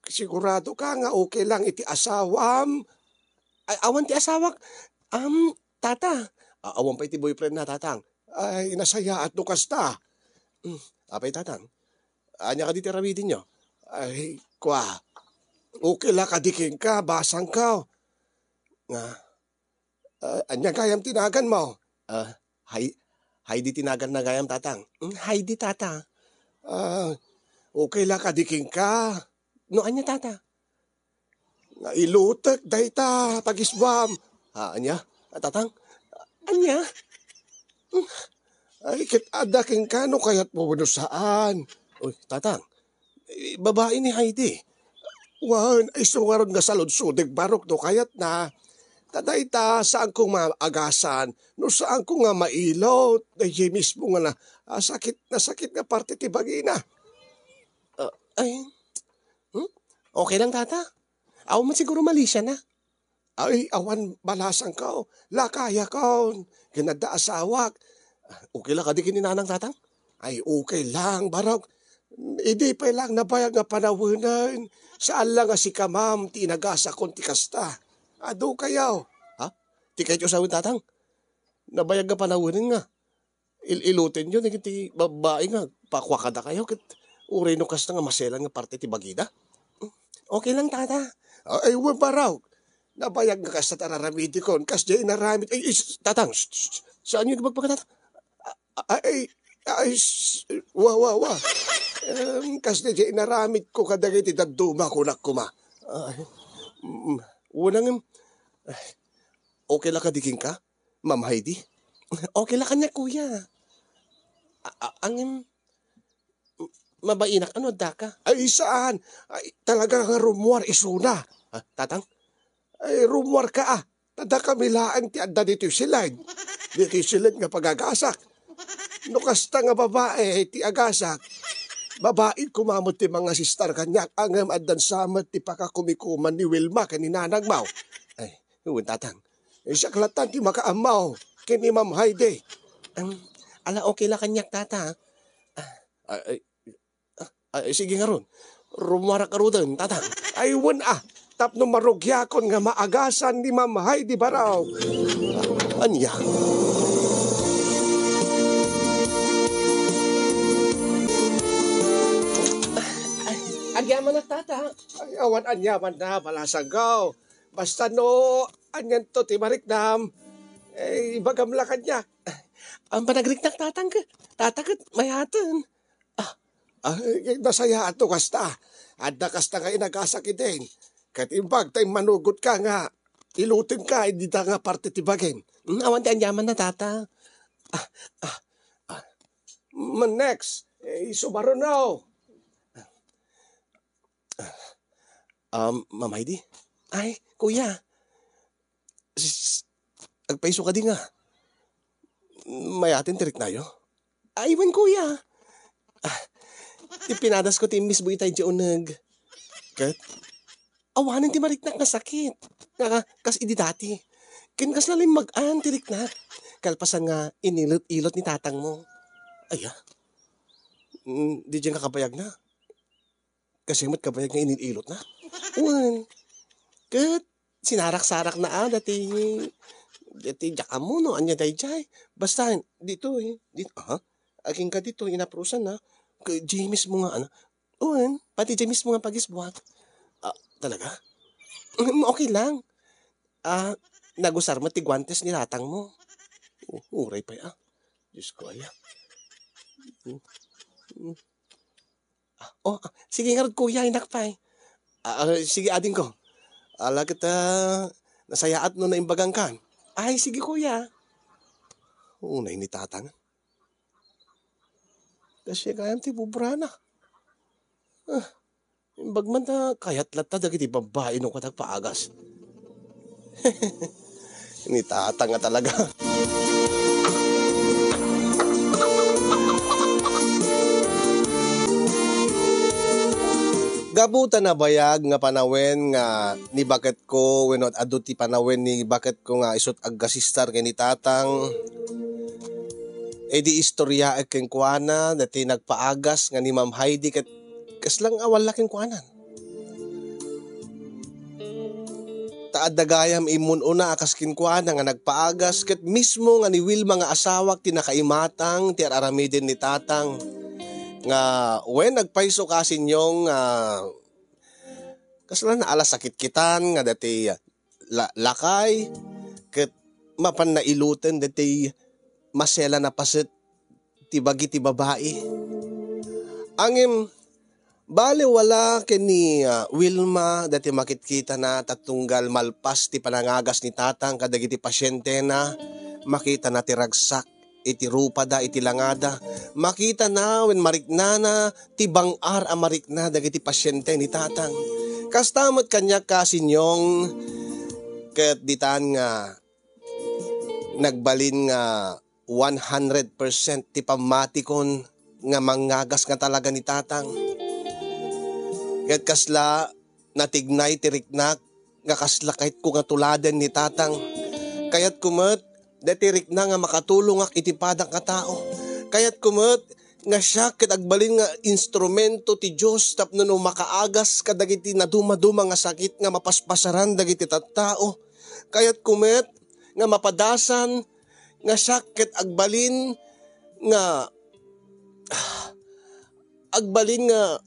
sigurado ka nga okay lang iti asawam? Ay, awan ti asawak. Am, tata. A-, awan pay ti boyfriend na, tatang. Ay, nasayaat no kasta. Mm, apay, tatang. Ania kadi ti aramidenyo? Ay, kua. Okay la kadi kenka, basangko. Nga, ah, ania gayam ti naganmo? Ah, Hay-, Heidi ti naganna gayam, tatang. Mm, Heidi, tata. Ah, okay la kadi kenka? No ania, tata? Nailutek dayta pagisbuam. Ah, ania? Ah, tatang? Ania? Mm. Ay, ket adda kenka no kayatmo wenno saan. Uy, Tatang, eh, babai ni Heidi. Wen, isu ngarud nga saludsodek, Barok, no kayatna. Ta dayta, saanko nga maagasan, no saanko nga mailot, daydiay mismo nga na, ah, sakit, nasakit nga parte ti bagina. Ah, ay, hmm? Okay lang, Tata. Awan man siguro malisiana. Ay, awan balasangko. Lakayakon. Ken adda asawak. Okay la kadi ken ni Nanang, Tatang? Ay, okay lang, Barok. Idi pay lang nabayag nga panawenen. Saan la nga sika, ma'am, ti inagasakon ti kasta. Adu kayo. Ha? Ti kayatyo sawen, Tatang? Nabayag nga panawenen nga. Il-ilutenyo dagiti babbai nga pakua kadakayo ket uray no kasta nga maselan nga parte ti bagida. Okay lang, Tata. Ay, wen, Barok. Nabayag nga kasta ti ar-aramidekon. Kasdiay inaramid. Ay, is, Tatang, sh-, sh-, sh-, saanyo ibagbaga, Tatang? A-, ay, ay, s-, wa, wa, wa. Em, kasdiay inaramidko kadagiti dadduma, kunak koma. Ay, mm, unang, em, ay, okay la kadi kenka? Ma'am Heidi? Okay la kaniak, kuya. A-, a-, angem, m-, mabainak a no addaka. Ay, saan? Ay, talaga nga rummuar isuna. Ah, Tatang? Ay, rummuarka, ah. Ta dakami laeng ti adda ditoy siled. Ditoy siled nga pagagasak. No kasta nga babai ti agasak, babai koma met ti mangasistar kaniak, ngem addan sa met ti pakakumikuman ni Wilma ken ni Nanang Mau. Ay, wen, Tatang. Ay, siak latta ti makaammo ken ni Ma'am Heidi. Em, ala, okay la kaniak, Tata. Ah, ay, ah, ay, sige ngarud. Rummuarak ngaruden, Tatang. Ay, wen, ah. Tapno marugiakon nga maagasan ni Ma'am Heidi, Barok. Ania? Ay, agyamanak, Tata. Ay, awan aniamanna, balasangko. Basta no, anianto ti mariknam, eh, ibagam la kaniak. Ang panagriknak, Tatang, ke-, Tata, ket mayaten. Ah, ah, eh, nasayaat no kasta. Adda kasta nga inagasak idin. Ket imbag ta immanugotka nga ilutenka iti dita nga parte ti bagim. Mm, awan ti aniamanna, Tata. Ah, ah, ah. Mm, next, eh, isu maruno. Um, Ma'am Heidi? Ay, kuya. S-, agpayso kadi nga. Mayaten ti riknayo? Ay, wen, kuya. Ah, ti pinadasko ti immisbo itay di uneg. Ket, awanen ti mariknak nga sakit. Nga, kas idi dati. Ken kasla limmag-an ti riknak. Kalpasan nga inilot-ilot ni tatangmo. Aya? Mm, di diyan nga kabayagna. Kasi met kabayag nga inil-ilotna. Wen. Ket sinarak-sarakna a dati, dati diak ammo no ania daydiay. Basta ditoy, dit-, aha? Agingga ditoy, inaprusanna. Ket diay mismo nga, ano? Wen, pati diay mismo nga pagisbuak. Ah, talaga? Mm, okay lang. Ah, nagusar met ti guantes ni tatangmo. U-, uray pay, ah. Diyos ko, aya. Mm. Mm. Ah, oh, ah, sige ngarud, kuya, innak pay. Ah, ah, sige, adingko. Ala ket, ah, nasayaat no naimbagangkan. Ay, sige, kuya. Unay ni tatang. Kasi kayam ti bubrana. Ah, imbag man ta, kayat latta dagiti babbai no katag paagas. Ni tatang nga talaga. Gapu ta nabayag nga panawen nga ni baketko wenno adu ti panawen ni baketko nga isut' aggasistar ken ni tatang, idi istoryaek kenkuana dati nagpaagas nga ni Ma'am Heidi ket kasla nga awal la kenkuanan. Ta adda gayam immun-una a kas kenkuana nga nagpaagas ket mismo nga ni Wilma nga asawak ti nakaimatang ti ar-aramiden ni tatang nga wen, agpayso kasinyo nga kasla naalas a kitkitan nga dati la-, lakay ket mapan nailoten dati maselan a paset ti bagi ti babai. Ngem, bale wala ken ni, ah, Wilma dati makitkitana ta tunggal malpas ti panangagas ni tatang kadagiti pasientena, makitana ti ragsak. iti rupada, iti langada. Makitana wen mariknana ti bang-ar a marikna dagiti pasiente ni Tatang. Kasta met kaniak, kasinyong, ket ditan nga nagbalin nga one hundred percent ti pammatikon nga mangngagas nga talaga ni Tatang. Ket kasla natignay ti riknak nga kasla kayatko nga tuladen ni Tatang. Kayatko met daytoy rikna nga makatulongak iti padak nga tao. Kayatko met nga siak ket agbalin nga instrumento ti Dios tapno no makaagas kadagiti nadumaduma nga sakit nga mapaspasaran dagiti tattao. Kayatko met nga mapadasan nga siak ket agbalin nga, agbalin nga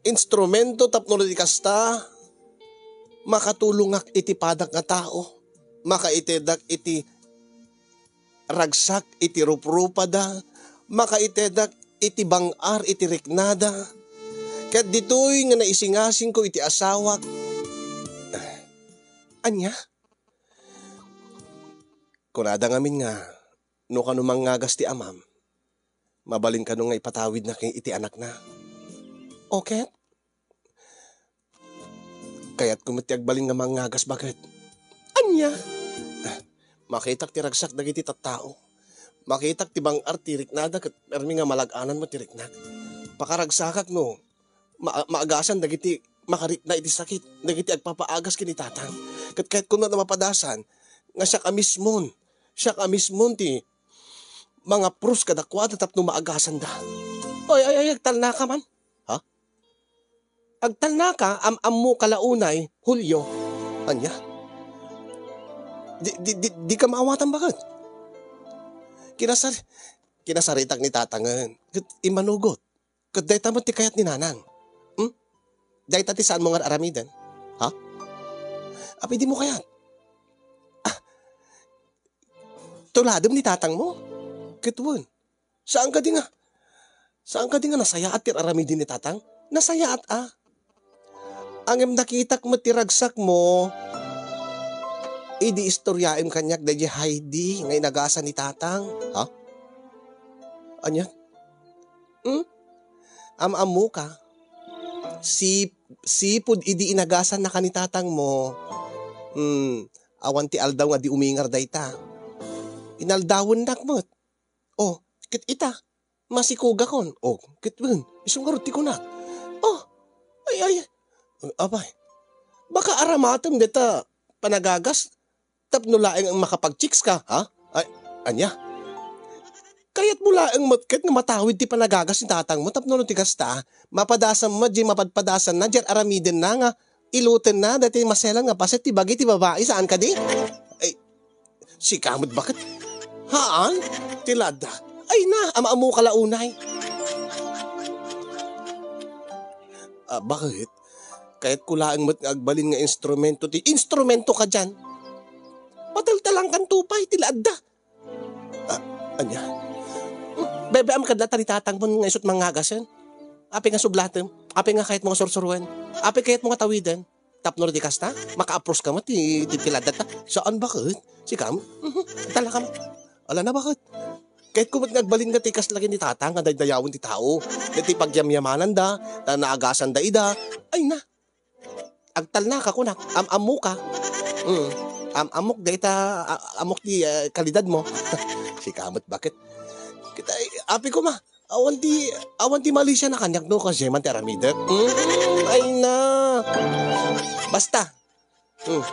instrumento tapno di kasta, makatulongak iti padak nga tao, makaitedak iti ragsak iti ruprupada, makaitedak iti bang-ar iti riknada. Ket ditoy nga naisingasingko iti asawak, ania? Kunada ngamin nga, no kano mangngagas ti amam, mabalin kano nga ipatawidna ken iti anakna. O ket? Kayatko met ti agbalin nga mangngagas, baket. Ania? Ah, makitak ti ragsak dagiti tattao. Makitak ti bang-ar ti riknada ket permi nga malag-anan met ti riknak. Pakaragsakak no ma-, maagasan dagiti makarikna iti sakit, dagiti agpapaagas ken ni Tatang. Ket kayatko met a mapadasan nga siak a mismon, siak a mismon ti mangapros kadakuada tapno maagasanda. Ay, ay, ay, agtalnaka man. Ha? Agtalnaka, am-ammoka la unay, Julio. Ania? Di, di, di, dika maawatan, baket? Kinasar-, kinasaritak ni Tatangen. Ket immanugot. Ket dayta met ti kayat ni Nanang. Hmm? Dayta ti saanmo nga aramiden. Ha? Apay dimo kayat? Ah, tuladem ni Tatangmo? Ket wen. Saan kadi nga, saan kadi nga nasayaat ti aramiden ni Tatang? Nasayaat a. Ngem nakitak met ti ragsakmo idi istoryaem kaniak daydiay Heidi nga inagasan ni Tatang. Ha? Ania? Hmm? Am-ammoka? Si-, sipud idi inagasannaka ni Tatangmo, hmm, awan ti aldaw nga di umingar dayta. Inaldawennak met. Oh, ket ita, masikugakon. Oh, ket wen, isu ngarud ti kunak. Oh, ay, ay, apay, baka aramatem deta panagagas tapno laeng makapag-chicks ka, ha? Ay, ania? Kayatmo laeng met ket nga matawid ti panagagas ni Tatangmo tapno no ti kasta, mapadasam met diay mapadpadasanna, diay aramidenna nga ilutenna daytoy maselan nga paset ti bagi ti babai, saan kadi? Ay, sika met baket? Haan? Ti ladda. Ay na, am-ammoka la unay. Ah, baket? Kayatko laeng met nga agbalin nga instrumento ti instrumento ka diay. Pataltalangkanto pay ti ladda. Ah, ania? Bebe-am kad la ta ni Tatangmo nga isut' mangngagasen. Apay nga sublatem? Apay nga kayatmo nga sursuroen? Apay kayatmo nga tawiden? Tapno di kasta, makaapros ka met ti, ti, ti ladda ta. Saan baket? Sika met? Mhm. Tala ka met. Ala na baket? Kayatko met nga agbalin nga ti kasla ken ni Tatang nga daydayawen ti tao. Iti pagyamyamananda, ta naagasanda ida. Ay na. Agtalnaka kunak, am-ammoka. Mm. Am-ammok dayta, a-, ammok ti, eh, kalidadmo. Sika met baket? Ket ay, apay koma, awan ti, awan ti malisiana kaniak no kasdiay man ti aramidek. Mm, ay na. Basta. Mm.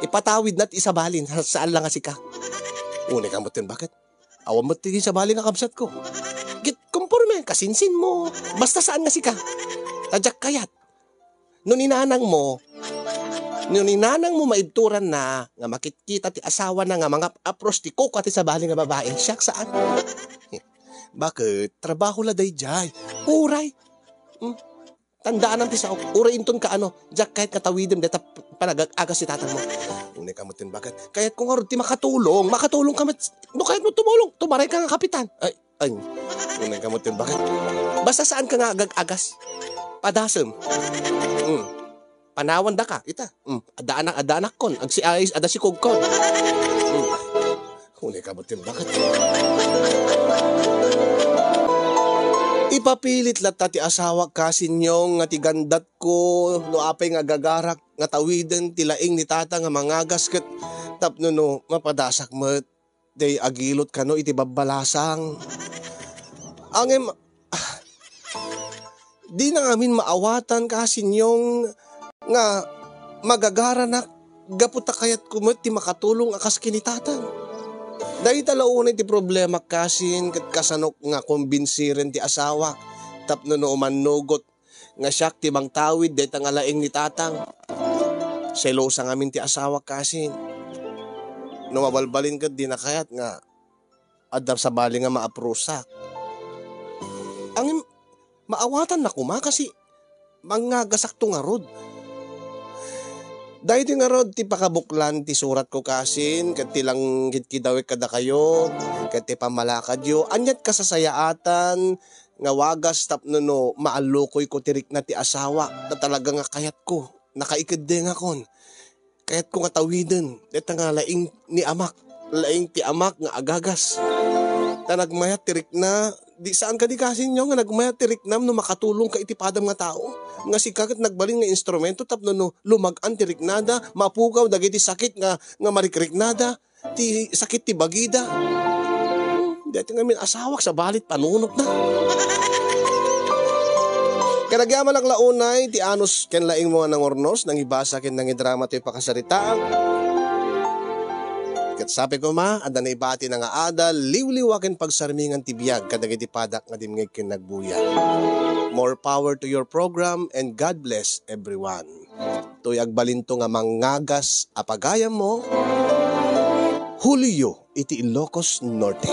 Ipatawidna ti sabali, sa-, saan la nga sika. Unay ka met ken baket? Awan met ti sabali nga kabsatko. Ket konporme, kasinsinmo. Basta saan nga sika. Ta diak kayat. No ni nanangmo, no ni nanangmo maibturanna nga makitkita ti asawana nga mangap-apros ti kukua ti sabali nga babai, siak saan. Baket? Trabaho la daydiay. Uray. Hmm. Tandaanam ti saok. Uray inton kaano, diak kayat nga tawidem dayta panagag-agas ti tatangmo. Unay ka met ken baket? Kayatko ngarud ti makatulong. Makatulong ka met. No kayatmo tumulong, tumaray ka nga kapitan. Ay, Ay, unay ka met ken baket? Basta saan ka nga agag-agas. Padasem. Mm. Panawan daka, ita. Mm. Adda anak, adda anakkon. Agsi-, ay, adda sikogkon. Mm. Unay ka butin, bakit? Ipapilit latta ti asawak, Kasinyong, nga ti gandatko, no apay nga agagarak, nga tawiden ti laing ni Tata nga mangagas ket tapno no mapadasak met, day agilot kano iti babbalasang. Ngem, ah, dina ngamin maawatan, Kasinyong, nga magagaranak gapu ta kayatko met ti makatulong a kas ken ni Tatang. Dayta la unay ti problema, Kasin, ket kasanok nga kumbinsiren ti asawak tapno no umannugot nga siak ti mangtawid dayta nga laing ni Tatang. Selosa ngamin ti asawak, Kasin. No mabalbalin ket dina kayat nga adda sabali nga maaprusak. Ngem, maawatanna koma kasi mangagasakto ngarud. Daydi ngarud ti pakabuklan ti suratko, Kasin, ket ti langkitkidawek kadakayo, ket ti pammalakadyo. Aniat kasasayaatan nga wagas tapno no maallukoyko ti rikna ti asawak ta talaga nga kayatko. Nakaikeddengakon. Kayatko nga tawiden dayta nga laing ni amak, laing ti amak nga agagas. Ta nagmayat ti rikna, di saan kadi, Kasinyo, nga nagmayat ti riknam no makatulong ka iti padam nga tao. Nga sika ket nagbalin nga instrumento tapno no lumag-an ti riknada, mapukaw dagiti sakit nga, nga marikriknada, ti sakit ti bagida. Dayta ngamin asawak, sabali ti panunotna. Kanagyamanak la unay ti anus ken laingmo nga nangurnos, nangibasa ken nangidrama toy pakasaritaam. Ket sapay koma, adda naibatina nga adal, liwliwa ken pagsarmingan ti biag kadagiti padak nga dimngeg ken nagbuya. More power to your program and God bless everyone. Toy agbalinto nga mangagas a pagayammo, Julio iti Ilocos Norte.